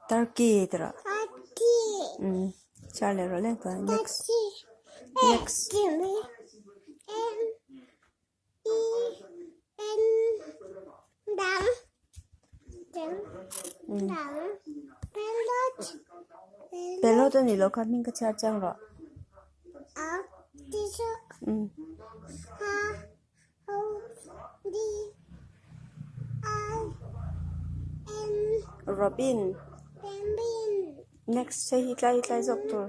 Turkey ti rawh. Umm chhiar leh rawh le chuan next next. Pelawt a nih loh kha hming ka chhiar chiang rawh. Umm. Robin next hei hi tlai hi tlai zawk tur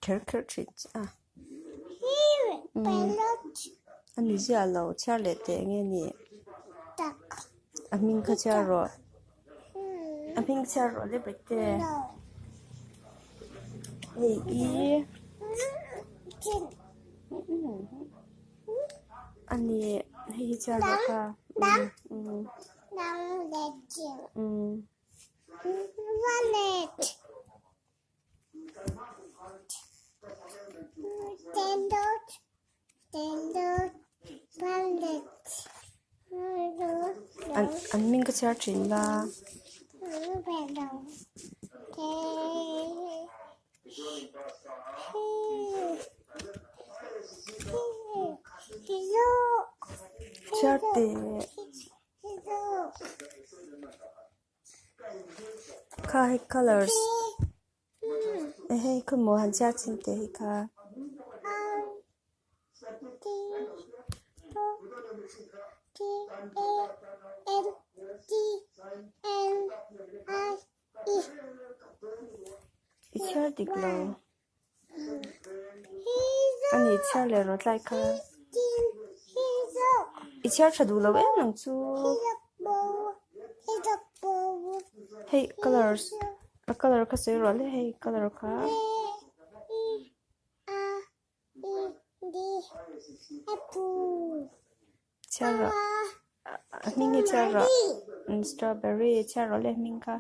kher kher thin che a a ni ziah lo chhiar leh teh eng nge ni a hming kha chhiar rawh a hming chhiar rawh le bete hei i a ni hei hi chhiar rawh kha umm An an hming ka chhiar thin la. Chhiar teh. Kha hei colours eh hei khawmaw han chhiar chhin teh hi kha. I chhiar dik lo. A ni chhiar leh rawh tlai kha. I chhiar tha duh lo em ang chu. Hei colours a colour kha sawi rawh le hei colour kha. Chhiar rawh a hming hi chhiar rawh strawberry chhiar rawh le hming kha.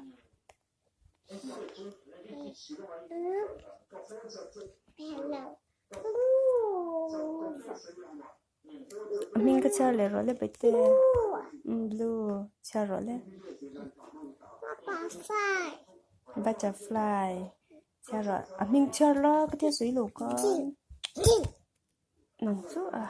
A hming ka chhiar leh rawh le Bete blue chhiar rawh le butterfly chhiar rawh a hming chhiar la ka thil sawi lo khan nang chu a.